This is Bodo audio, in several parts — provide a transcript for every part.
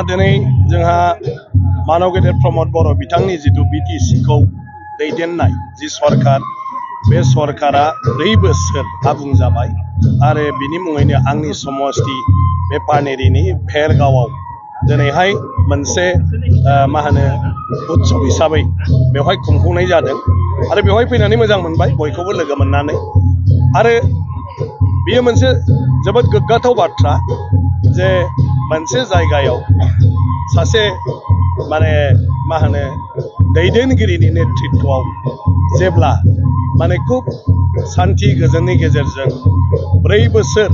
दिनै जोंहा मानव गेदेर प्रमद बर' बिथांनि जिथु बिटिसि खौ दैदेननाय जि सरकार बे सरकारा 4 बोसोर आबुं जाबाय आरो बिनि मुङैनो आंनि समस्ति बे पानेरिनि भेरगावआव दिनैहाय मोनसे मा होनो उत्सव हिसाबै बेवहाय खुंफुंनाय जादों आरो बेवहाय फैनानै मोजां मोनबाय बयखौबो लोगो मोननानै आरो बेयो मोनसे जोबोद गोग्गाथाव बाथ्रा जे मोनसे जायगायाव सासे माने मा होनो दैदेनगिरिनि नेतृत्वआव जेब्ला माने खुब शान्ति गोजोननि गेजेरजों 4 बोसोर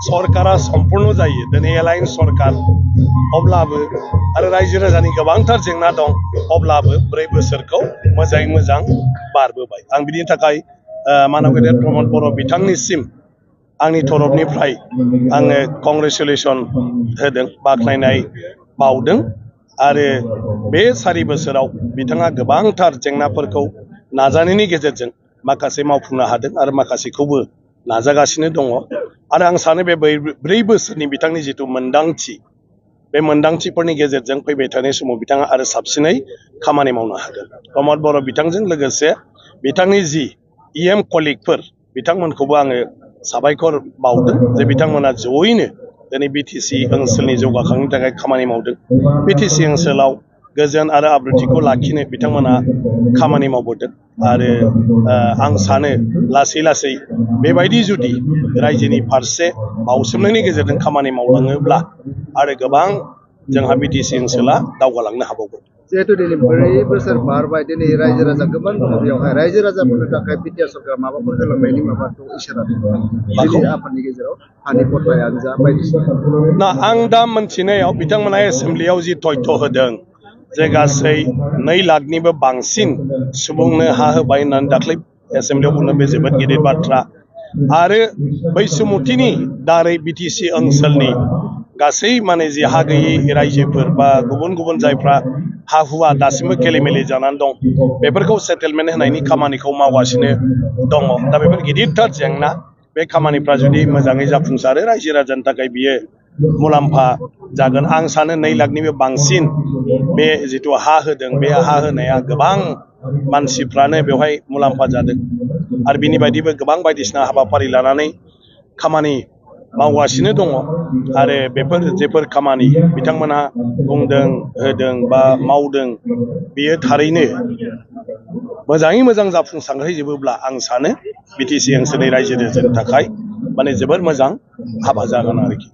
सरकारा सम्पूर्ण जायो दिनै एलायन्स सरकार अब्लाबो आरो रायजो राजानि गोबांथार जेंना दं अब्लाबो 4 बोसोरखौ मोजाङै मोजां बारबोबाय आं बिनि थाखाय मानव गेदेर प्रमद बर' बिथांनिसिम आंनि तरफनिफ्राय आङो कंग्रेचुलेसन होदों बाख्नायनाय बावदों आरो बे 4 बोसोराव बिथाङा गोबांथार जेंनाफोरखौ नाजानायनि गेजेरजों माखासे मावफुंनो हादों आरो माखासेखौबो नाजागासिनो दङ आरो आं सानो बे 4 बोसोरनि बिथांनि जिथु मोनदांथि बे मोनदांथिफोरनि गेजेरजों फैबाय थानाय समाव बिथाङा आरो साबसिनै खामानि मावनो हागोन प्रमद बर' बिथांजों लोगोसे बिथांनि जि इएम कलिगफोर बिथांमोनखौबो आङो साबायखर बावदों जे बिथांमोना जयैनो दिनै बिटिसि ओनसोलनि जौगाखांनो थाखाय खामानि मावदों बिटिसि ओनसोलाव गोजोन आरो आब्रुथिखौ लाखिनो बिथांमोना खामानि मावबोदों आरो आं सानो लासै लासै बेबायदि जुदि रायजोनि फारसे बावसोमनायनि गेजेरजों खामानि मावलाङोब्ला आरो गोबां जोंहा बिटिसि ओनसोला दावगालांनो हाबावगोन जिहेतु दिनै 4 बोसोर बारबाय दिनै रायजो राजा गोबां दङ बेवहाय रायजो राजाफोरनि थाखाय बिटिआर सरकारा माबाफोर होलांनायनि माबाखौ इसारा दङ दिनै आफादनि गेजेराव हानि पट्टायानो जा बायदिसिना ना आं दा मोनथिनायाव बिथांमोना एसेम्ब्लियाव जि तथ्य होदों जे गासै 2 लाखनिबो बांसिन सुबुंनो हा होबाय होननानै दाख्लै एसेम्ब्लियाव बुंनो बे जोबोद गिदिर बाथ्रा आरो बैसुमुथिनि दारै बिटिसि ओनसोलनि गासै माने जि हा गैयै रायजोफोर बा गुबुन गुबुन जायफ्रा हा हुआ दासिमबो गेलेमेले जानानै दं बेफोरखौ सेटेलमेन्ट होनायनि खामानिखौ मावगासिनो दङ दा बेफोर गिदिरथार जेंना बे खामानिफ्रा जुदि मोजाङै जाफुंसारो रायजो राजानि थाखाय बियो मुलाम्फा जागोन आं सानो 2 लाखनिबो बांसिन बे जिथु हा होदों बे हा होनाया गोबां मानसिफ्रानो बेवहाय मुलाम्फा जादों आरो बिनि बायदिबो गोबां बायदिसिना हाबाफारि लानानै खामानि मावगासिनो दङ आरो बेफोर जेफोर खामानि बिथांमोनहा बुंदों होदों बा मावदों बियो थारैनो मोजाङै मोजां जाफुंसारहैजोबोब्ला आं सानो बिटिसि ओनसोलनि रायजो राजानि थाखाय माने जोबोर मोजां हाबा जागोन आरोखि